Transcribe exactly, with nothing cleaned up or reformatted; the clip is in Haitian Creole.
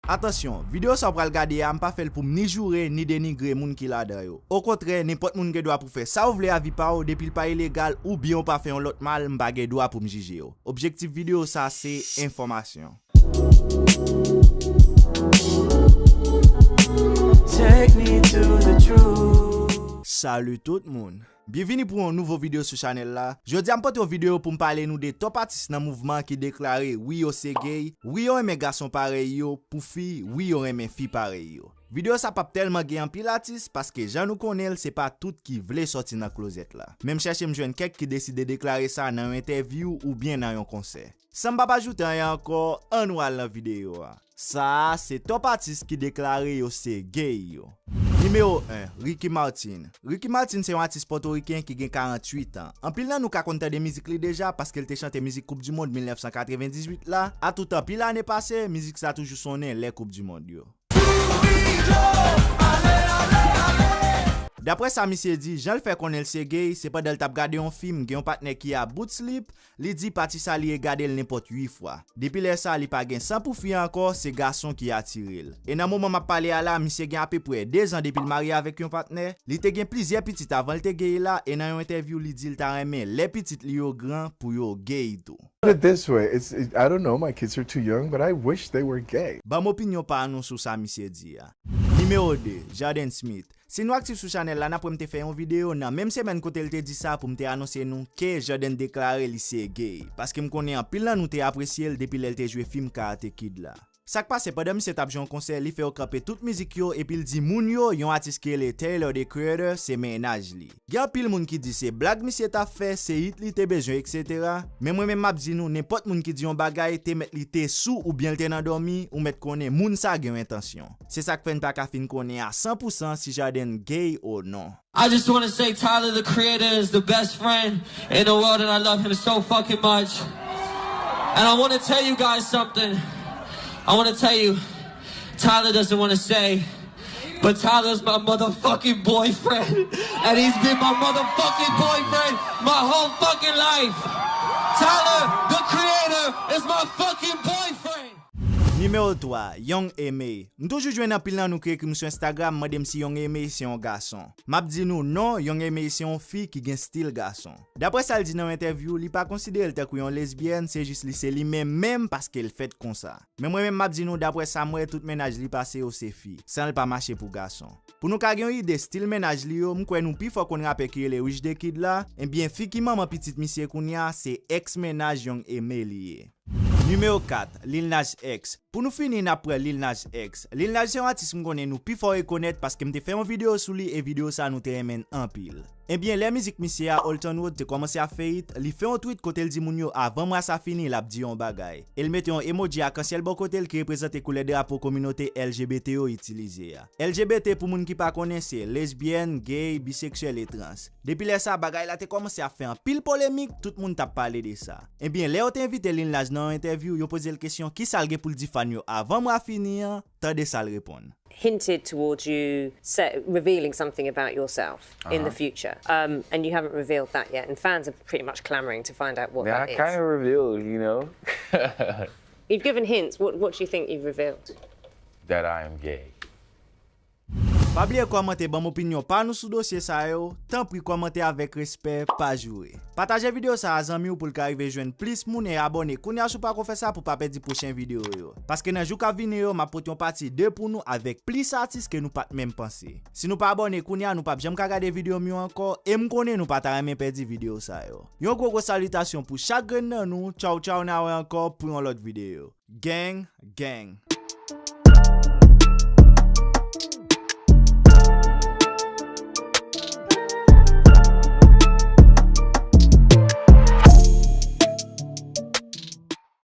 Atansyon, videyo sa w pral gade a, m pa fè l pou m ni joure, ni denigre moun ki ladan yo. Okontrè, nenpòt moun gen dwa pou fè sa w vle a vi pa w, depi l pa ilegal oubyen w pa fè yon lòt mal, m pa gen dwa pou m jije w. Objektif videyo sa se enfòmasyon. Take me to the truth. Salut tout moun. Byenvini pou yon nouvo videyo sou chanèl la. Jodi a m pote yon videyo pou m pale nou de top atis nan mouvman ki deklare wi yo se gay, wi yo renmen gason parèy yo, pou fi, wi yo renmen fi parèy yo. Videyo sa p ap tèlman gen anpil atis paske jan nou konnen l se pa tout ki vle sòti nan klozèt la. Men m chèche m jwenn kèk ki deside deklare sa nan yon entèvyou oubyen nan yon konsè. San m p ap ajoute anyen ankò, ann nou al nan videyo a. Sa a se top atis ki deklare yo se gay yo. Nimewo en, Ricky Martin. Ricky Martin se yon atis pòtoriken ki gen karanntuit an. Anpil nan nou ka konn tande mizik li deja paske l te chante mizik Koup di Mond mil nèf san katrevendizuit la. Atout anpil ane pase, mizik sa toujou sonnen lè Koup di Mond yo. Daprè sa misye di, jan l fè konnen l se gay, se pandan l t ap gade yon fim, gen yon patnè ki a bout slip, li di pati sa li ye gade l nenpòt uit fwa. Depi lè sa, li pa gen san pou fi ankò, se gason ki atire l. E nan moman m ap pale a la, misye gen apeprè de zan depi l marye avèk yon patnè, li te gen plizyè pitit avan l te gay la, e nan yon entèvyou li di l ta renmen lè pitit li yo gran pou yo gay tou. Put it this way, it's, it, I don't know, my kids are too young, but I wish they were gay. Ban m opinyon pa nou sou sa misye di a. Nimewo de, Jaden Smith. Si nou aktif sou chanèl la, n ap wè m te fè yon videyo nan menm semèn kote l te di sa pou m te anonse nou ke Jaden deklare li se gay, paske m konnen anpil nan nou te apresye l depi lè l te jwe fim Karate Kid la. Sa k pase, pandan misye t ap jwe yon konsè, li fè yo kanpe tout mizik yo epi l di moun yo yon atis ki rele Tyler, the Creator, se mennaj li. Gen anpil moun ki di se blag misye t ap fè, se it li te bezwen, etsetera. Men mwen menm m ap di nou, nenpòt moun ki di yon bagay, te mèt li te sou oubyen l te nan dòmi, ou mèt konnen moun sa gen yon entansyon. Se sa k fè n pa ka fin konnen a san pou san si Jaden gay ou non. I just wanna say Tyler, the Creator, is the best friend in the world, and I love him so fucking much. And I wanna tell you guys something. I wanna tell you, Tyler doesn't wanna say, but Tyler's my motherfucking boyfriend. And he's been my motherfucking boyfriend my whole fucking life. Tyler, the Creator, is my fucking boyfriend. Nimewo twa, Young M A. M toujou jwenn anpil nan nou ki ekri m sou Instagram, mande m si Young M A se yon gason. M ap di nou non, Young M A se yon fi ki gen stil gason. Daprè sa l di nan yon entèvyou, li pa konsidere l tankou yon lesbyèn, se jis li se li menm menm paske l fèt konsa. Men mwen menm m ap di nou, daprè sa m wè, tout mennaj li pase yo se fi, san l pa mache pou gason. Pou nou ka gen yon ide stil mennaj li yo, m kwè nou pifò konn rapè ki rele Rich the Kid la, ebyen fi ki manman pitit misye kounye a, se èks mennaj Young M A li ye. Nimewo kat, Lil Nas X. Pou nou fini, n ap pran Lil Nas X. Lil Nas se yon atis m konnen nou pifò rekonèt paske m te fè yon videyo sou li e videyo sa nou te renmen l anpil. Ebyen, lè mizik misye a, Old Town Road, te kòmanse ap fè it, li fè yon tweet kote l di moun yo avan mwa sa fini, l ap di yon bagay. E l mete yon emoji akansyèl bò kote l ki reprezante koulè drapo kominote L G B T yo itilize a. L G B T, pou moun ki pa konnen, se lesbyèn, gay, biseksyèl e trans. Depi lè sa, bagay la te kòmanse ap fè anpil polemik, tout moun t ap pale de sa. Ebyen, lè yo te envite Lil Nas nan yon entèvyou, yo poze l kesyon kisa l gen pou l di fan yo avan mwa fini an, tande sa l reponn. Hinted towards you say, revealing something about yourself in the Uh-huh. future, um, and you haven't revealed that yet, and fans are pretty much clamoring to find out what Yeah, that I kind is. of revealed, you know, You've given hints. What, what do you think you've revealed? That I am gay. Pa bliye kòmante, ban m opinyon pa nou sou dosye sa yo, tanpri kòmante avèk respè, pa joure. Pataje videyo sa a zanmi w pou l ka rive jwenn plis moun e abòne kounye a si w pako fè sa pou pa pèdi pwochen videyo yo. Paske nan jou k ap vini yo, m ap pote yon pati de pou nou avèk plis atis ke nou pa t menm panse. Si nou pa abòne kounye a, nou p ap janm ka gade videyo m yo ankò, e m konnen nou pa ta renmen pèdi videyo sa yo. Yon gwo gwo salitasyon pou chak grenn nan nou, tchaw tchaw, n a wè ankò pou yon lòt videyo. Gang, gang.